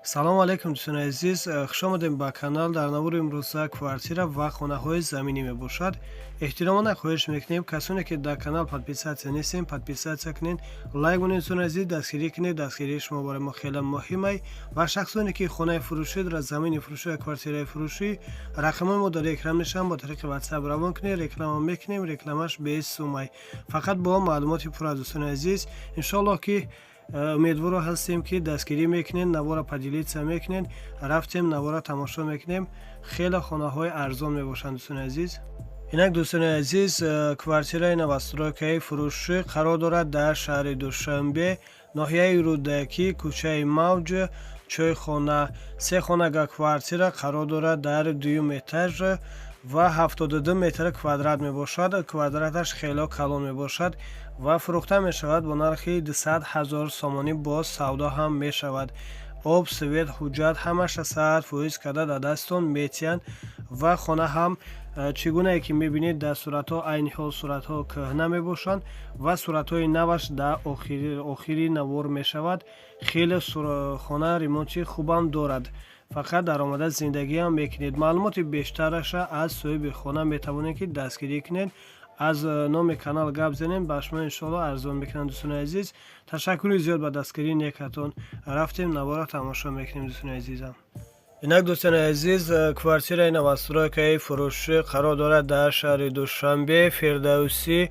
Салому алайкум, дӯстони азиз, хуш омадем ба канал. Дар навори имрӯза квартира ва хонаҳои заминӣ мебошад. Эҳтиромона хоҳиш мекунем, касоне ки дар канал подписаться нестем, подписаться кунед, лайк монед. Дӯстони азиз, дастгирӣ кунед, дастгирии шумо барои мо хеле муҳимай. Ва шахсоне ки хонаи фурӯшӣ дорад, замини фурӯшӣ ва квартираи фурӯшӣ, рақамҳои мо дар экран мешаванд, бо тариқи WhatsApp равон кунед, реклама мекунем, рекламаш бесумай, фақат бо маълумоти пурра. Дӯстони азиз, иншоаллоҳ ки умедворо ҳастем, ки дастгирӣ мекунед, навора поделиться мекунед. Рафтем, навора тамошо мекунем. Хеле хонаҳои арзон мебошанд, дӯстони азиз. Инак, дӯстони азиз, квартираи новостройкаи фурӯшӣ қарор дорад дар шаҳри Душанбе, ноҳияи Рӯдакӣ, кӯчаи Мавҷ, чойхона. Се хонага квартира қарор дорад дар дуюм этаж ва 72 метр квадрат мебошад. Квадраташ хело калон мебошад ва фурӯхта мешавад бо нархи 200 ҳазор сомонӣ, боз савдо ҳам мешавад. Об, свет, ҳуҷҷат ҳамаша 100% карда дар дастон метиҳанд. Ва хона ҳам чӣ гунае ки мебинед дар суратҳо, айни ҳол суратҳо кӯҳна мебошанд ва суратҳои наваш дар охири навор мешавад. Хеле хона ремонти хубам дорад, фақат даромада зиндагиам мекунед. Маълумоти бештараша аз соҳиби хона метавонед ки дастгирӣ кунед. Аз номи канал гап занем, ба шумо иншоалло арзон мекунанд. Дӯстони азиз, ташаккури зиёд ба дастгирии некатон. Рафтем, навора тамошо мекунем, дӯстони азизам. Инак, дӯстони азиз, квартираи новостройкаи фурӯшӣ қарор дорад дар шаҳри Душанбе, Фирдавсӣ,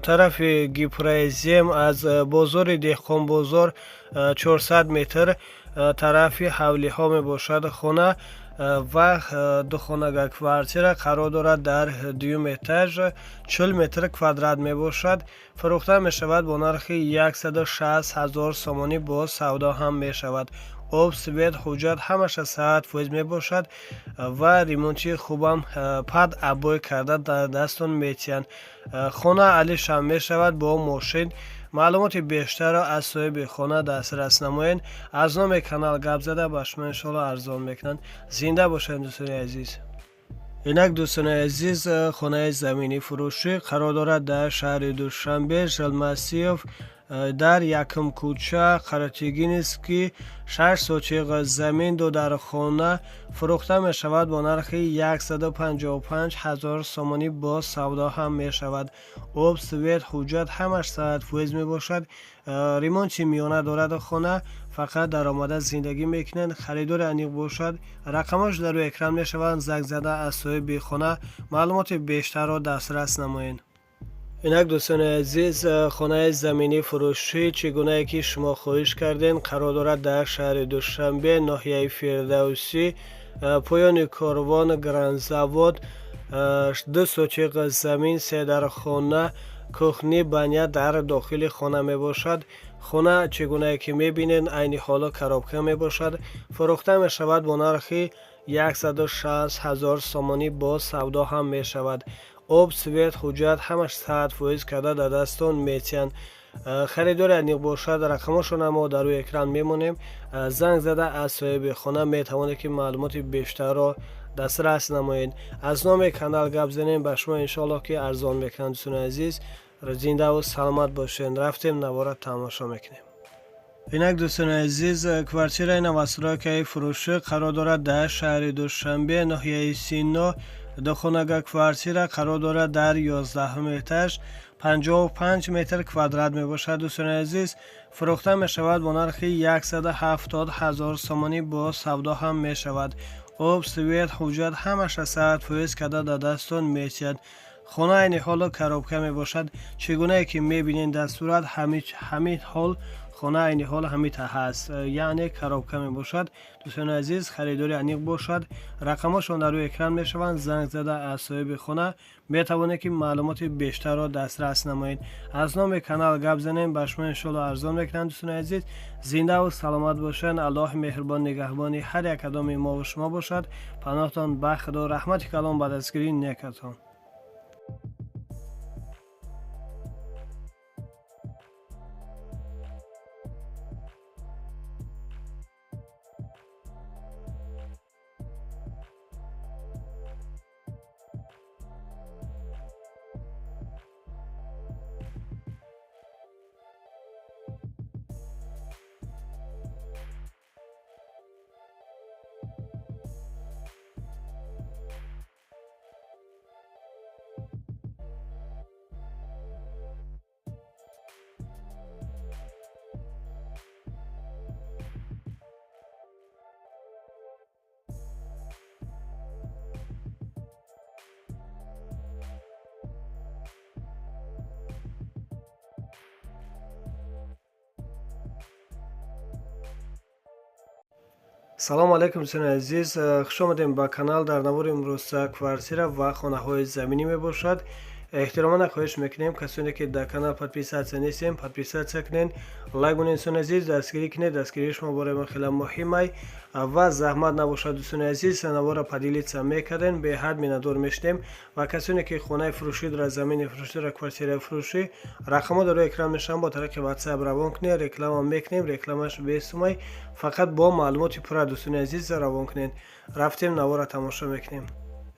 тарафи Гипрозем, аз бозори Деҳқонбозор 400 метр тарафи ҳавлиҳо мебошад хона. Ва духонага квартира қарор дорад дар дуюм этаж, 40 метр квадрат мебошад. Фурӯхта мешавад бо нархи 160 ҳазор сомонӣ, боз савдо ҳам мешавад. Об, свет, ҳуҷҷат ҳамаша 100% мебошад ва ремонти хубам под обои карда дар дастон метиҳанд. Хона алишам мешавад бо мошин. Маълумоти бештарро аз соҳиби хона дастрас намоед. Аз номи канал гап зада, ба шумо иншоалло арзон мекунанд. Зинда бошед, дӯстони азиз. Инак, дӯстони азиз, хонаи заминӣ фурӯшӣ қарор дорад дар шаҳри Душанбе, Жилмассив, дар якум кӯча, Қаратегинский, 6 сотиқ замин, ду дар хона. Фурӯхта мешавад бо нархи 155 ҳазор сомонӣ, боз савдо ҳам мешавад. Об, свет, ҳуҷҷат ҳамаш 100% мебошад. Ремонти миёна дорад хона, фақат даромада зиндагӣ мекунанд. Харидори аниқ бошад, рақамҳош дар рӯи экран мешаванд, занг зада аз соҳиби хона маълумоти бештарро дастрас намоед. Инак, дӯстони азиз, хонаи заминӣ фурӯшӣ, чӣ гунае ки шумо хоҳиш кардем, қарор дорад дар шаҳри Душанбе, ноҳияи Фирдавсӣ, поёни корвон, Гранзавод, 2 сотиқ замин, се дар хона, кухни, баня дар дохили хона мебошад. Хона чӣ гунае ки мебинед, айни ҳоло коробка мебошад. Фурӯхта мешавад бо нархи 160 ҳазор сомонӣ, боз савдо ҳам мешавад. Об, свет, ҳуҷҷат ҳамаш 100% карда дар дастон метиҳанд. Харидори аниқ бошад, рақамҳошона мо дар рӯи экран мемонем, занг зада аз соҳиби хона метавонед ки маълумоти бештарро дастрас намоед. Аз номи канал гап занем, ба шумо иншоаллоҳ ки арзон мекунанд. Дӯстони азиз, зиндаву саломат бошед. Рафтем, навора тамошо мекунем. Инак, дӯстони азиз, квартираи новостройкаи фурӯшӣ қарор дорад дар шаҳри Душанбе, ноҳияи Сино, духонага квартира қарор дорад дар 11-ум этаж, 55 метр квадрат мебошад. Дӯстони азиз, фурӯхта мешавад бо нархи 170 ҳазор сомонӣ, боз савдо ҳам мешавад. Об, свет, ҳуҷҷат ҳамаша 100% карда дар дастон метиҳад. Хона айни ҳоло коробка мебошад. Чӣ гунае ки мебинед дар сурат, ҳамин ҳол хона айни ҳол ҳамита ҳаст, яъне коробка мебошад. Дӯстони азиз, харидори аниқ бошад, рақамҳошон дар рӯи экран мешаванд, занг зада аз соҳиби хона метавонед ки маълумоти бештарро дастрас намоед. Аз номи канал гап занем, ба шумо иншоалло арзон мекунанд. Дӯстони азиз, зиндаву саломат бошанд. Аллоҳи меҳрубон нигаҳбони ҳар як кадоми мову шумо бошад. Паноҳтон ба Худо. Раҳмати калон ба дастгирии некатон. Салому алайкум, дӯстони азиз, хуш омадем ба канал. Дар навори имрӯза квартира ва хонаҳои заминӣ мебошад. Эҳтиромона хоҳиш мекунем, касоне ки дар канал подписаться нестем, подписаться кунед, лайк монед. Дӯстони азиз, дастгирӣ кунед, дастгирии шумо барои мо хеле муҳимай. Ва заҳмат набошад, дӯстони азиз, навора поделиться мекардем, беҳад миннатдор мешудем. Ва касоне ки хонаи фурӯшӣ дорад, замини фурӯшӣ дорад, квартираи фурӯшӣ, рақамҳо дар рӯи экран мешаванд, бо тариқи WhatsApp равон кунед. Реклама мекунем, рекламаш бесумай, фақат бо маълумоти пурра, дӯстони азиз, равон кунед. Рафтем, навора тамошо мекунем.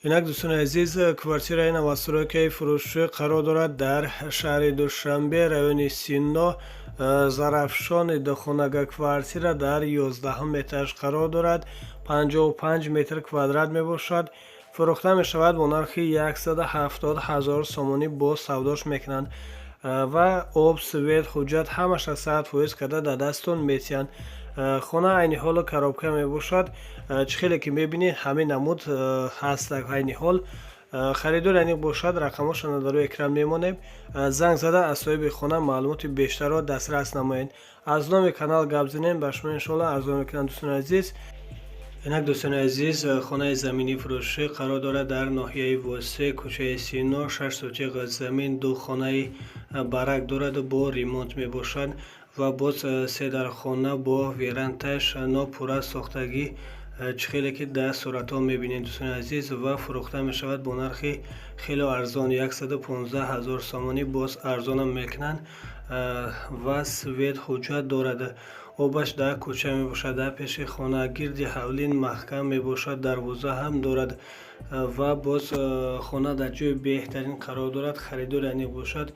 Инак, дӯстони азиз, квартираи новостройкаи фурӯшӣ қарор дорад дар шаҳри Душанбе, райони Сино, Зарафшон. Духонага квартира дар 11-ум этаж қарор дорад, 55 метр квадрат мебошад. Фурӯхта мешавад бо нархи 170 ҳазор сомонӣ, бо савдош мекунанд ва об, свет, ҳуҷҷат ҳамаша 100% карда дар дастон метиҳанд. Хона айни ҳоло коробка мебошад. Чӣ хеле ки мебинед, ҳамин намуд ҳаст айни ҳол. Харидор аниқ бошад, рақамҳошонро дар рӯи экран мемонем, занг зада аз соҳиби хона маълумоти бештарро дастрас намоед. Аз номи канал гап занем, ба шумо иншоалло арзон мекунам, дӯстони азиз. Инак, дӯстони азиз, хонаи заминии фурӯшӣ қарор дорад дар ноҳияи Восе, кӯчаи Сино, 6 сотиқ замин, ду хонаи барак дорад, бо ремонт мебошад ва боз седархона бо верандаш нопурра сохтагӣ, чӣ хеле ки дар суратҳо мебинед, дӯстони азиз. Ва фурӯхта мешавад бо нархи хеле арзон, 115 ҳазор сомонӣ, боз арзонам мекунанд. Ва свет, ҳуҷҷат дорад, обаш дар кӯча мебошад, дар пеши хона, гирди ҳавлин маҳкам мебошад, дарвоза ҳам дорад ва боз хона дар ҷои беҳтарин қарор дорад. Харидори аниқ бошад,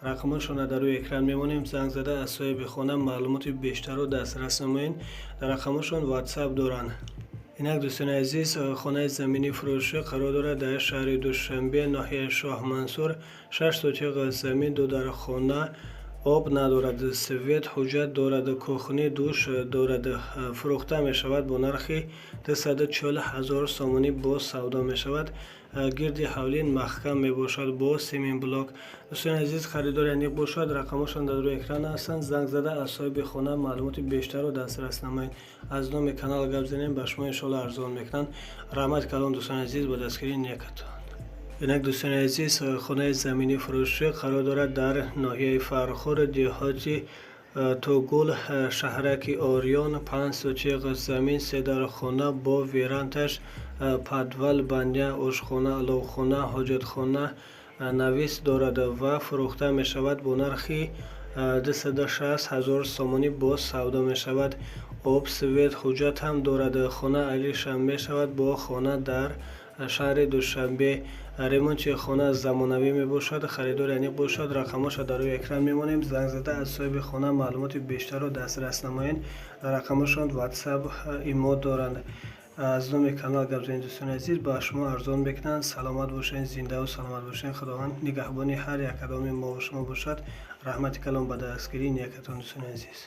рақамҳошонро дар рӯи экран мемонем, занг зада аз соҳиби хона маълумоти бештарро дастрас намоед. Дар рақамҳошон WhatsApp доранд. Инак, дӯстони азиз, хонаи заминии фурӯшӣ қарор дорад дар шаҳри Душанбе, ноҳияи Шоҳмансур, 6 сотиқ замин, ду дархона, об надорад, свет, ҳуҷҷат дорад, кухни, душ дорад. Фурӯхта мешавад бо нархи 240 ҳазор сомонӣ, боз савдо мешавад. Гирди ҳавлин маҳкам мебошад бо семенблок. Дӯстони азиз, харидори аниқ бошад, рақамҳошон дар рӯи экран ҳастанд, занг зада аз соҳиби хона маълумоти бештарро дастрас намоед. Аз номи канал гап занем, ба шумо иншоалло арзон мекунанд. Раҳмати калон, дӯстони азиз, ба дастгирии некатон. Инак, дӯстони азиз, хонаи заминии фурӯшӣ қарор дорад дар ноҳияи Фархор, деҳоти Тогул, шаҳраки Ориён, 5 сотиқ замин, се дархона бо верандаш, подвал, баня, ошхона, аловхона, ҳоҷатхона, навис дорад ва фурӯхта мешавад бо нархи 260 ҳазор сомонӣ, боз савдо мешавад. Об, свет, ҳуҷҷат ҳам дорад. Хона алишам мешавад бо хона дар шаҳри Душанбе. Ремонти хона замонавӣ мебошад. Харидори аниқ бошад, рақамҳоша дар рӯи экран мемонем, занг зада аз соҳиби хона маълумоти бештарро дастрас намоед. Рақамҳошон WhatsApp, имо доранд. Аз номи канал гап занед, дӯстони азиз, ба шумо арзон мекунанд. Саломат бошед, зиндаву саломат бошед. Худованд нигаҳбони ҳар як кадоми мову шумо бошад. Раҳмати калон ба дастгирии некатон, дӯстони азиз.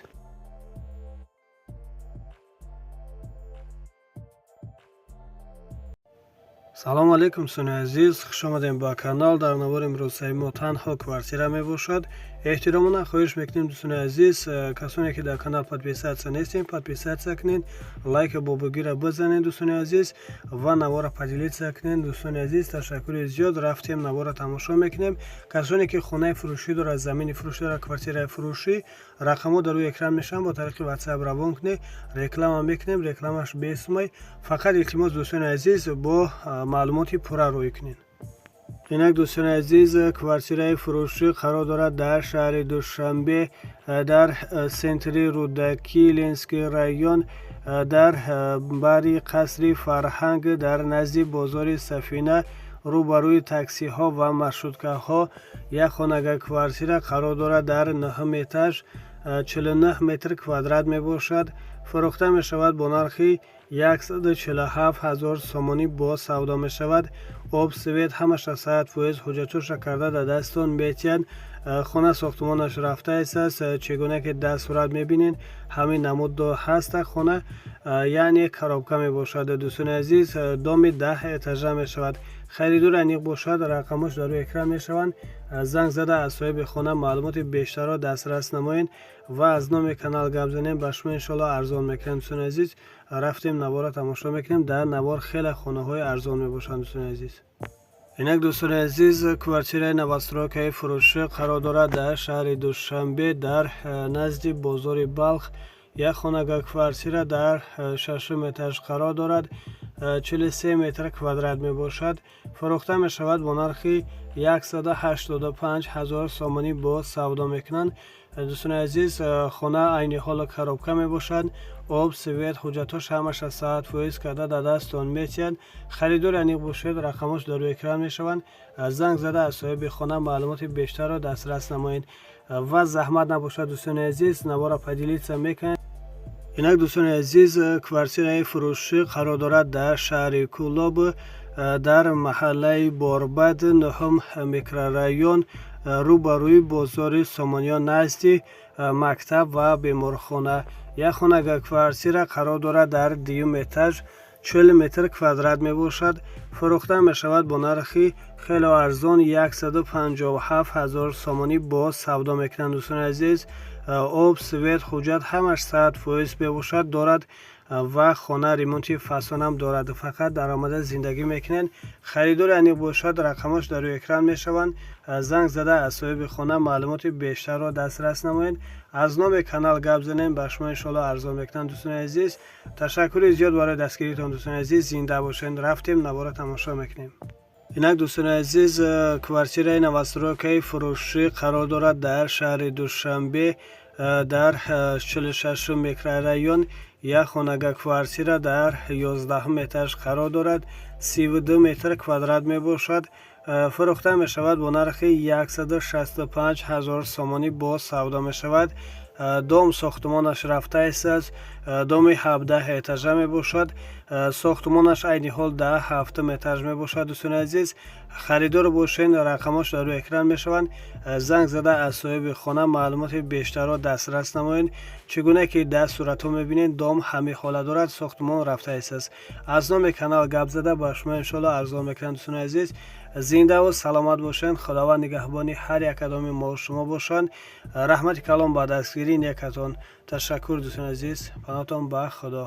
Салому алайкум, дӯстони азиз, хуш омадем ба канал. Дар навори имрӯзаи мо танҳо квартира мебошад. Эҳтиромона хоҳиш мекунем, дӯстони азиз, касоне ки дар канал подписаться нестем, подписаться кунед, лайка бобогира бизанед, дӯстони азиз, ва навора поделиться кунед. Дӯстони азиз, ташаккури зиёд. Рафтем, навора тамошо мекунем. Касоне ки хонаи фурӯшӣ дорад, замини фурӯшӣ дорад, квартираи фурӯшӣ, рақамҳо дар рӯи экран мешаванд, бо тариқи WhatsApp равон кунед. Реклама мекунем, рекламаш бесумай, фақат илтимос, дӯстони азиз, бо маълумоти пурра рӯй кунед. Инак, дӯстони азиз, квартираи фурӯшӣ қарор дорад дар шаҳри Душанбе, дар центри Рӯдакӣ, Ленинский район, дар бари қасри фарҳанг, дар назди бозори Сафина, рӯбарӯи таксиҳо ва маршруткаҳо як хонага квартира қарор дорад дар нӯҳум этаж, 49 метр квадрат мебошад. Фурӯхта мешавад бо нархи 147 ҳазор сомонӣ, боз савдо мешавад. Об, свет ҳамаша 100%, ҳуҷҷатҳоша карда дар дастон метиҳанд. Хона сохтумонаш рафтааст, чӣ гуна ки дар сурат мебинед, ҳамин намуд ҳаста хона. Яъне коробка мебошад. Дӯстони азиз, доми 10 этажа мешавад. Харидор аниқ бошад, рақамош дар рӯи экран мешаванд. Занг зада, аз соҳиби хона маълумоти бештарро дастрас намоед ва аз номи канал гап занем, ба шумо иншоалло арзон мекунем. Дӯстони азиз, рафтем, наворро тамошо мекунем. Дар навор хеле хонаҳои арзон мебошанд, дӯстони азиз. Инак, дӯстони азиз, квартираи новостройкаи фурӯшӣ қарор дорад дар шаҳри Душанбе, дар назди бозори Балх. Як хонага квартира дар шашум этаж қарор дорад, 43 метр квадрат мебошад. Фурӯхта мешавад бо нархи 185 ҳазор сомонӣ, бо савдо мекунанд. Дӯстони азиз, хона айни ҳоло коробка мебошад. Об, свет, ҳуҷҷатҳош ҳамаша 100% карда дар дастон метиҳанд. Харидори аниқ бошед, рақамош дар рӯи экран мешаванд. Занг зада, аз соҳиби хона маълумоти бештарро дастрас намоед ва заҳмат набошад, дӯстони азиз, навора поделиться мекунед. Инак, дӯстони азиз, квартираи фурӯшӣ қарор дорад дар шаҳри Кӯлоб, дар маҳаллаи Борбад, нуҳум микрорайон, рӯ ба рӯи бозори Сомониён, назди мактаб ва беморхона. Як хонага квартира қарор дорад дар дуюм этаж, 40 метр квадрат мебошад. Фурӯхта мешавад бо нархи хело арзон, 157 ҳазор сомонӣ бо савдо мекунанд. Дӯстони азиз, об, свет, ҳуҷҷат ҳамаш 100% мебошад, дорад ва хона ремонти фасонам дорад. Фақат даромада зиндагӣ мекунед. Харидори аниқ бошад, рақамош дар рӯи экран мешаванд. Занг зада, аз соҳиби хона маълумоти бештарро дастрас намоед, аз номи канал гап занем, ба шумо иншоалло арзон мекунанд. Дӯстони азиз, ташаккури зиёд барои дастгиритон. Дӯстони азиз, зинда бошед. Рафтем, навора тамошо мекунем. Инак, дӯстони азиз, квартираи новостройкаи фурӯшӣ қарор дорад дар шаҳри Душанбе, дар 46-ум микрорайон. Як хонага квартира дар 11-ум этаж қарор дорад, 32 метр квадрат мебошад. Фурӯхта мешавад бо нархи 165 ҳазор сомонӣ, боз савдо мешавад. Дом сохтумонаш рафтааст, доми 17 этажа мебошад. Сохтумонаш айни ҳол дар ҳафтум этаж мебошад. Дӯстони азиз, харидор бошед, рақамош дар рӯи экран мешаванд. Занг зада, аз соҳиби хона маълумоти бештарро дастрас намоед. Чӣ гуна ки дар суратҳо мебинед, дом ҳамин ҳолат дорад, сохтумон рафтааст. Аз номи канал гап зада, ба шумо иншоалло арзон мекунанд. Дӯстони азиз, зиндаву саломат бошед. Худованд нигаҳбони ҳар як кадоми мо шумо бошанд. Раҳмати калом ба дастгирии некатон. Ташаккур, дӯстони азиз. Паноҳтон ба Худо.